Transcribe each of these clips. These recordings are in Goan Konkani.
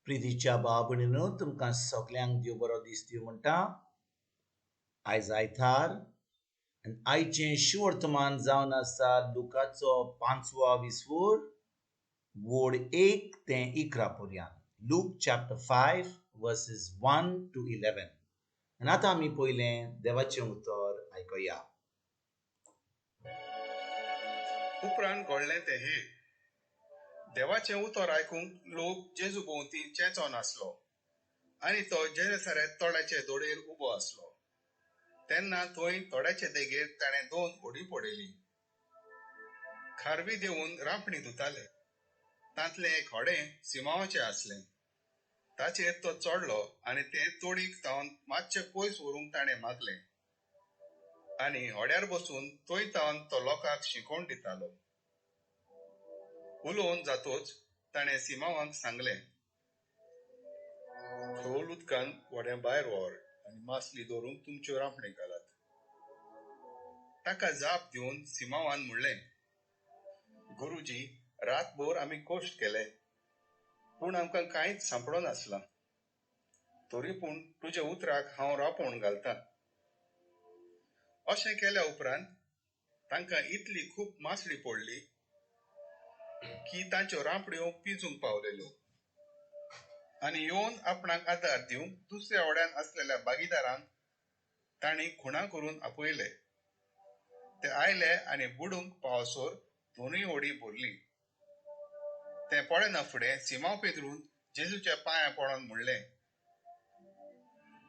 प्रितीच्या भाव भयणीनो, तुमकां सगल्यांक देव बरो दीस दिवं म्हणटा. आयज आयतार आनी आयचें शिवर्तमान जावन आसा लुकाचो 5वो विस्वूर वोड 1 ते 11 पर्यंत. Luke chapter 5 verses 1 to 11. आनी आतां आमी पयलें देवाचें उतर आयकुया. उपरांत घडलें तें हें, देवाचें उतर आयकूंक लोक जेजू भोंवती चेंचोन आसलो आनी तो जेनेसारेत तोड्याचे दोडेर उबो आसलो. तेन्ना थंय तोड्याचे देगेर ताणें 2 होडी पडयली. खारवी देवून रांपणी धुताले. तांतलें एक होडें सिमांवाचें आसलें. ताचेर तो चडलो आनी तें तोडीक तावन मातशें पयस व्हरूंक ताणें मागलें आनी होड्यार बसून थंय तावन तो लोकांक शिकोवण दितालो. उलोवन जातोच ताणें सिमांवाक सांगलें, खोल उदकान व्हडें भायर व्हर आनी मासली धरूंक तुमच्यो रांपणी घालात. ताका जाप दिवन सिमांवान म्हणलें, गुरुजी, रातभर आमी कश्ट केले पूण आमकां कांयच सांपडो नासलां. तरी पूण तुज्या उतराक हांव रांपोण घालतां. अशें केल्या उपरांत तांकां इतली खूब मासळी पडली की तांच्यो रांपड्यो पिजूंक पावलेल्यो. आनी येवन आपणाक आदार दिवंक दुसऱ्या व्हड्यान आसलेल्या भागीदारांक तांणी खुणा करून आपयले. ते आयले आनी बुडूंक पावसर दोनूय होडी भरली. तें पळयना फुडें सिमांव पेद्रून जेजूच्या पांयां पडोन म्हणलें,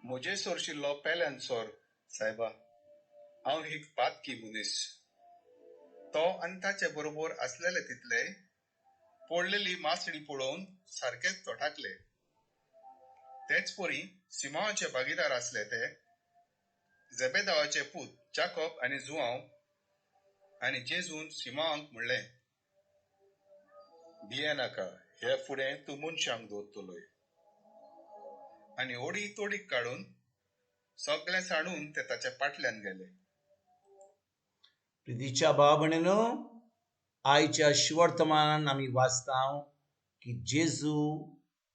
म्हजे सरशिल्लो पेल्यान सर सायबा, हांव एक पातकी मनीस. तो आनी ताचे बरोबर आसलेले तितले पडलेली मासळी पळोवन सारकेच तोटाकले. तेच परी सिमांवाचे भागीदार आसले ते जेबेदावाचे पूत जाकोब आनी जुआंव. आनी जेजून सिमांवाक म्हणलें, भियेनाका, हे फुडें तूं मनशांक दवरतलोय. आनी होडी तोडीक काडून सगळें सांडून ते ताच्या फाटल्यान गेले. प्रितीच्या भाव भयणीनो, आयच्या शिवर्तमानान आमी वाचता की जेजू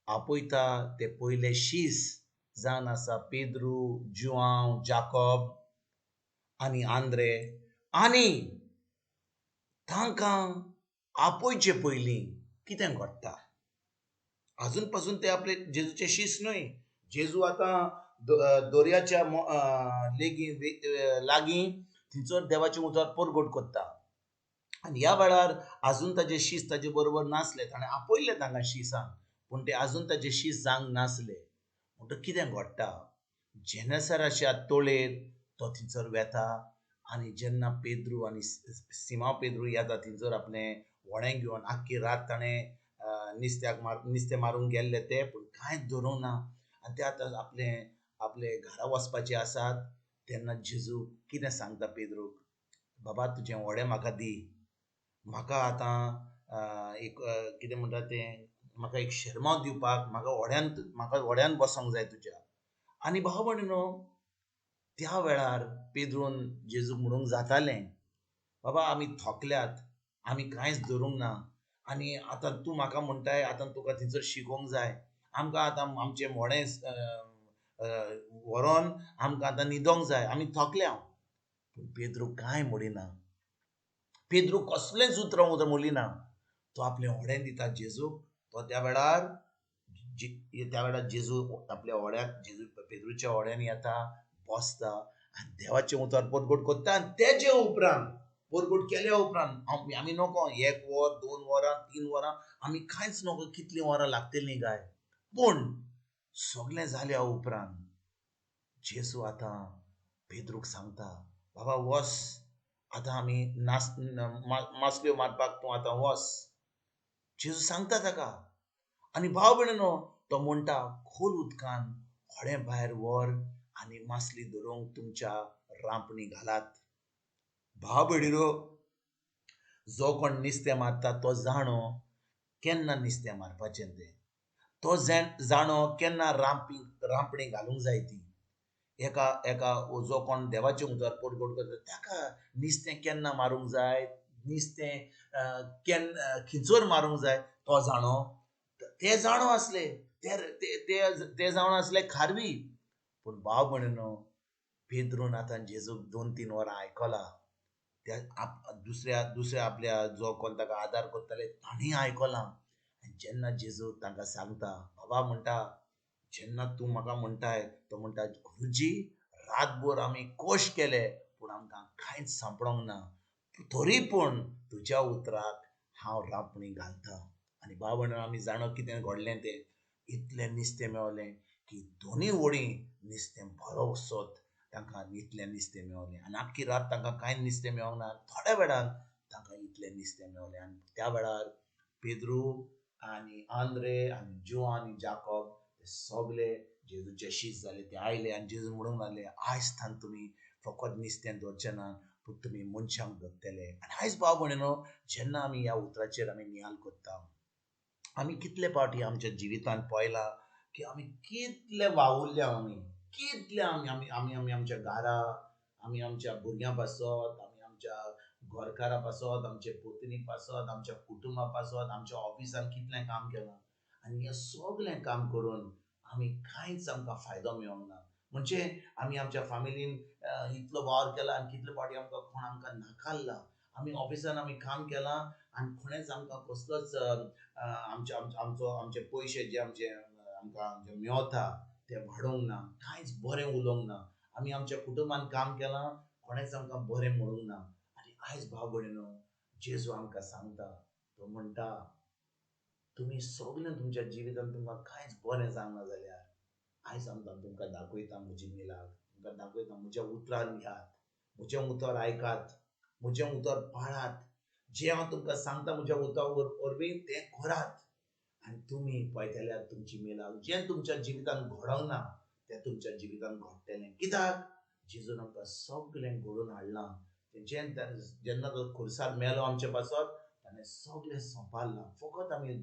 आपयता ते पयले शीस जावन आसा पेद्रू, जुआंव, जाकोब आनी आंद्रे. आनी तांकां आपोवचे पयलीं कितें घडटा? आजून पासून ते आपले जेजूचे शीस न्हय. जेजू आतां दर्याच्या लेगीं लागीं थंयसर देवाचें उतर परगट करता आनी ह्या वेळार आजून ताजे शीस ताजे बरोबर नासले. ताणें आपयल्ले तांकां शिसांक, पूण ते आजून ताजे शीस जावंक नासले. म्हणटकच कितें घडटा? जेनेसराच्या तोळेर तो थंयसर वेता आनी जेन्ना पेद्रू आनी सिमांव पेद्रू येता थंयसर आपलें व्हडें घेवन, आख्खी रात ताणें नुस्त्याक नुस्तें मारूंक गेल्ले ते, पूण कांयच धरूंक ना. आनी ते आतां आपले आपले घरा वचपाचे आसात. तेन्ना जेजू कितें सांगता पेद्रूक, बाबा तुजें व्हडें म्हाका दी, म्हाका आतां एक कितें म्हणटा तें, म्हाका एक शेरमांव दिवपाक, म्हाका व्हड्यान बसोंक जाय तुज्या. आनी भाव भयणीनो, त्या वेळार पेद्रून जेजूक म्हणूंक जातालें, बाबा आमी थकल्यात, आमी कांयच धरूंक ना आनी आतां तूं म्हाका म्हणटाय आतां तुका थंयसर शिकोवंक जाय, आमकां आतां आमचें व्हडें व्हरोन आमकां आतां न्हिदोंक जाय, आमी थकल्या. पूण पेद्रू कांय म्हणिना. पेद्रू कसलेंच उतरां उतर म्हणली ना. तो आपलें व्हडें दिता जेजूक. तो त्या वेळार जेजू आपल्या व्हड्याक, जेजू पेद्रूच्या व्हड्यान येता, बसता आनी देवाचें उतर परगट करता. आनी तेजे उपरांत परगट केल्या उपरांत आमी नको 1 वर, 2 वरां, 3 वरां, आमी कांयच नको कितलीं वरां लागतलीं काय. पूण सगळें जाल्या उपरांत जेजू आतां पेद्रूक सांगता, बाबा वस, आतां आमी मासल्यो मारपाक तूं आतां वस. जेजू सांगता ताका. आनी भाव भयणीनो, तो म्हणटा, खोल उदकान व्हडें भायर व्हर आनी मासली धरूंक तुमच्या रांपणी घालात. भाव भयणीनो, जो कोण नुस्तें मारता तो जाणो केन्ना नुस्तें मारपाचें तें, तो जाणो केन्ना रांपणी घालूंक जाय ती. एका एका जो कोण देवाचें उतर परगट करता ताका नुस्तें केन्ना मारूंक जाय, नुस्तें केन्ना खिंचोर मारूंक जाय तो जाणो. ते जाणो आसले. ते ते जावन आसले खारवी. पूण भाव भयणीनो, पेद्रून आतां जेजूक 2-3 वरां आयकलां, त्या दुसऱ्या दुसऱ्या आपल्या जो कोण ताका आदार करताले तांणी आयकलां. आनी जेन्ना जेजू तांकां सांगता, बाबा म्हणटा जेन्ना तूं म्हाका म्हणटाय, तो म्हणटा गुरुजी रातभर आमी कोश केले पूण आमकां कांयच सांपडोंक ना, तरी पूण तुज्या उतराक हांव रांपणी घालता. आनी भाव भयणीनो, आमी जाणो कितें घडलें तें, इतलें नुस्तें मेवलें की दोनूय वडीं नुस्तें बरो सोत तांकां इतलें नुस्तें मेवलें. आनी आख्खी रात तांकां कांय नुस्तें मेवोंक ना, थोड्या वेळान तांकां इतलें नुस्तें मेवलें. आनी त्या वेळार पेद्रू आनी आंद्रे आनी जुवान आनी जाकोब ते सगले जेजूचे शीस जाले, ते आयले आनी जेजू म्हणूंक लागले, आयज थावन तुमी फकत नुस्तें धरचें ना, पूण तुमी मनशांक धरतले. आनी आयज भाव भयणीनो, जेन्ना आमी ह्या उतराचेर आमी नियाल करता, आमी कितले फावटी आमच्या जिवितांत पळयलां की आमी कितले वावुरल्या, आमी कितले आमी आमी आमी आमी आमच्या घरा, आमी आमच्या भुरग्यां पासत, आमी आमच्या घरकारा पासत, आमच्या पोतनी पासत, आमच्या कुटुंबा पासत, आमच्या ऑफिसान कितलें काम केलां. आनी हें सगलें काम करून आमी कांयच आमकां फायदो मेळोंक ना. म्हणजे आमी आमच्या फामिलीन इतलो वावर केला आनी कितले फावटी आमकां कोण आमकां नाकारला. आमी ऑफिसान आमी काम केलां आनी कोणेच आमकां कसलोच आमचे आमचो आमचे पयशे जे आमचे आमकां जे मेवता ते वाडोवंक ना, कांयच बरें उलोवंक ना. आमी आमच्या कुटुंबान काम केलां, कोणेच आमकां बरें म्हणूंक ना. आनी आयज भाव भयणीनो, जेजू आमकां सांगता, तो म्हणटा तुमी सगळें तुमच्या जिवितांत तुमकां कांयच बरें जावंक ना जाल्यार आयज आमकां तुमकां दाखयता म्हजी मिलाग, तुमकां दाखयता म्हज्या उतरान घेयात, म्हजें उतर आयकात, म्हजें उतर पाळात, जें हांव तुमकां सांगता म्हज्या उतरा वरवीं तें करात. आनी तुमी पळयतल्यार तुमची मिलाग जें तुमच्या जिवितांत घडोंक ना तें तुमच्या जिवितांत घडटलें. कित्याक जेजून आमकां सगळें घडोवन हाडलां. जें जेन्ना तो खुर्सार मेलो आमचे पासत, ताणें सगळें सोंपारलां. फकत आमी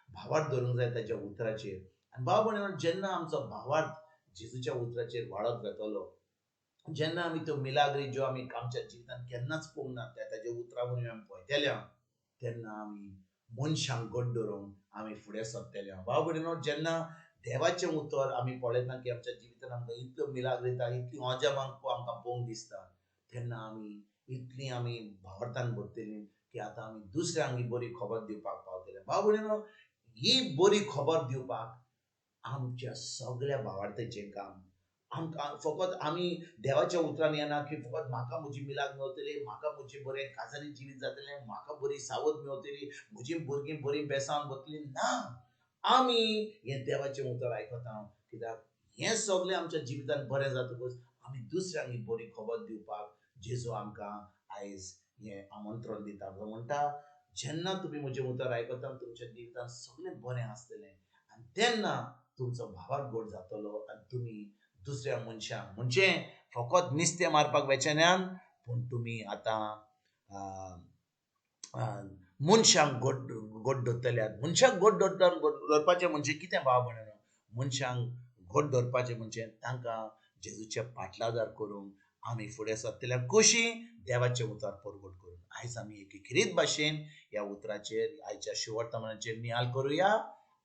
भावार्थ धरूंक जाय ताच्या उतराचेर. आनी भाव भयणीनो, जेन्ना आमचो भावार्थ जेजूच्या उतराचेर वाडत वतलो, जेन्ना आमी त्यो मिलाग्री ज्यो आमी आमच्या जिवितांत केन्नाच पळोवंक ना त्या ताच्या उतरां वरवीं आमी पळयतले, तेन्ना आमी मनशांक घट धरूंक आमी फुडें सरतले. भाव भयणीनो, जेन्ना देवाचें उतर आमी पळयता की आमच्या जिवितांत आमकां इतल्यो मिलाग्री येता, इतलीं अजापां आमकां पळोवंक दिसता, तेन्ना आमी इतली आमी भावार्थान भरतली की आतां आमी दुसऱ्यांक ही बरी खबर दिवपाक पावतले. भाव भयणीनो, ही बरी खबर दिवपाक आमच्या सगळ्या भावार्थाचें काम आमकां फकत आमी देवाच्या उतरान येना की फकत म्हाका म्हजी मिलाग मेवतली, म्हाका म्हजें बरें काजारी जिवीत जातलें, म्हाका बरी सावध मेवतली, म्हजी भुरगीं बरीं बेसावन वतलीं ना. आमी हें देवाचें उतर आयकता कित्याक हें सगळें आमच्या जिवितांत बरें जातकूच आमी दुसऱ्यांक ही बरी खबर दिवपाक जेजू आमकां आयज हें आमंत्रण दिता. तो म्हणटा जेन्ना तुमी म्हजें उतर आयकता तुमच्या जिवितांत सगळें बरें आसतलें आनी तेन्ना तुमचो भावार्थ गोड जातलो आनी तुमी दुसऱ्या मनशांक म्हणजे फकत नुस्तें मारपाक वेचेनात, पूण तुमी आतां मनशांक गोड गोड धरतल्यात. मनशांक गोड धरपाचें म्हणजे कितें भाव भयणीनो? मनशांक गोड धरपाचें म्हणजे तांकां जेजूचे पाटलादार करूंक आमी फुडें सरतले. कशी? देवाचें उतर परगट करून. आयज आमी एक खेरीत भाशेन ह्या उतराचेर आयच्या शिवर्तमानाचेर नियाल करुया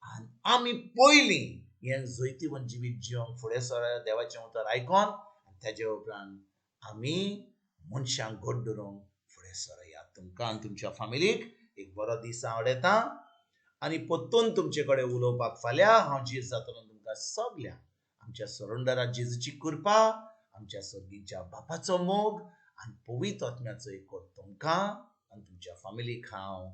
आनी आमी पयलीं हें जैतिवंत जिवीत जिवंक फुडें सरया देवाचें उतर आयकोन, आनी ताजे उपरांत आमी मनशांक घट धरूंक फुडें सरया. तुमकां आनी तुमच्या फामिलीक एक बरो दीस हांव आवडयता आनी परतून तुमचे कडेन उलोवपाक फाल्यां हांव जीर जातलो. तुमकां सगल्यांक आमच्या सरोंडरा जेजूची कृपा, आमच्या सर्गीच्या बापाचो मोग आनी पवित्र आत्म्याचो एकवट तुमकां आनी तुमच्या फामिलीक हांव